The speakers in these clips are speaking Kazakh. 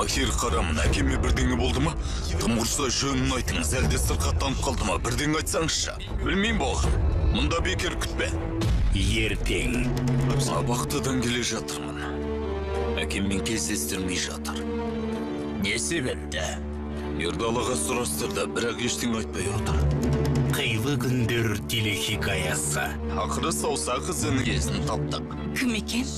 Махир қарамын, әкеме бірдеңе болды ма? Тым құрса жөнін айтыңыз, әлде сырқаттанып қалды ма? Бірдеңе айтсаңызшы. Білмеймін балам, мұнда бекер күтпе. Ертең. Абақтыдан келе жатырмын. Әкеммен кездестірмей жатыр. Не себепті? Ердалыға сұрастырды, бірақ ештеңе айтпай отыр. Қилы күндер телехикаясы. Ақыры саусақ ізінің езін таптық. Кім екен?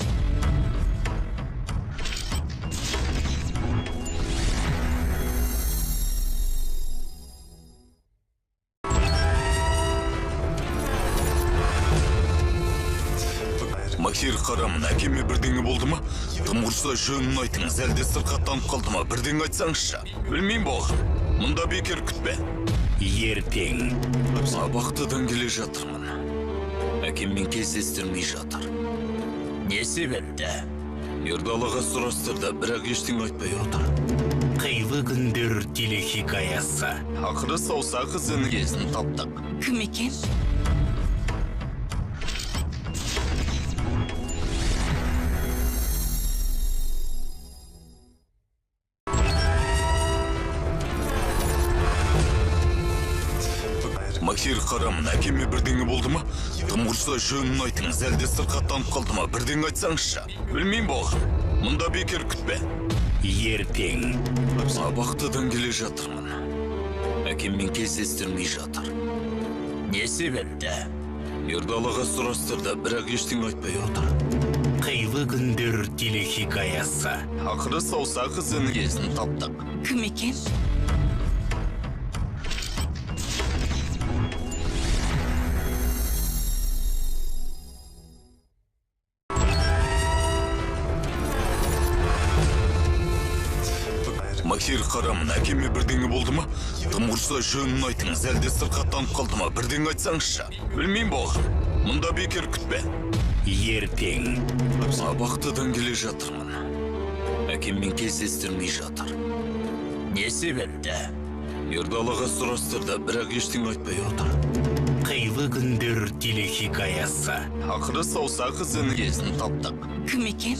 Махир қарамын, әкеме бірдеңе болды ма? Тым құрса жөнін айтыңыз, әлде сырқаттанып қалды ма? Бірдеңе айтсаңызшы. Білмеймін балам, мұнда бекер күтпе. Ертең. Абақтыдан келе жатырмын. Әкеммен кездестірмей жатыр. Не себепті? Ердалыға сұрастырды, бірақ ештеңе айтпай отыр. Қилы күндер телехикаясы. Ақыры саусақ ізінің езін таптық. Кім екен? Махир қарамын, әкеме бірдеңе болды ма? Тым құрса жөнін айтыңыз, әлде сырқаттанып қалды ма? Бірдеңе айтсаңызшы. Білмеймін балам, мұнда бекер күтпе. Ертең. Абақтыдан келе жатырмын. Әкеммен кездестірмей жатыр. Не себепті? Ердалыға сұрастырды, бірақ ештеңе айтпай отыр. Қилы күндер телехикаясы. Ақыры саусақ ізінің езін таптық. Кім екен? Махир қарамын, әкеме бірдеңе болды ма? Тым құрса жөнін айтыңыз, әлде сырқаттанып қалды ма? Бірдеңе айтсаңызшы. Білмеймін балам, мұнда бекер күтпе. Ертең. Абақтыдан келе жатырмын. Әкеммен кездестірмей жатыр. Не себепті? Ердалыға сұрастырды, бірақ ештеңе айтпай отыр. Қилы күндер телехикаясы. Ақыры саусақ ізінің езін таптық. Кім екен?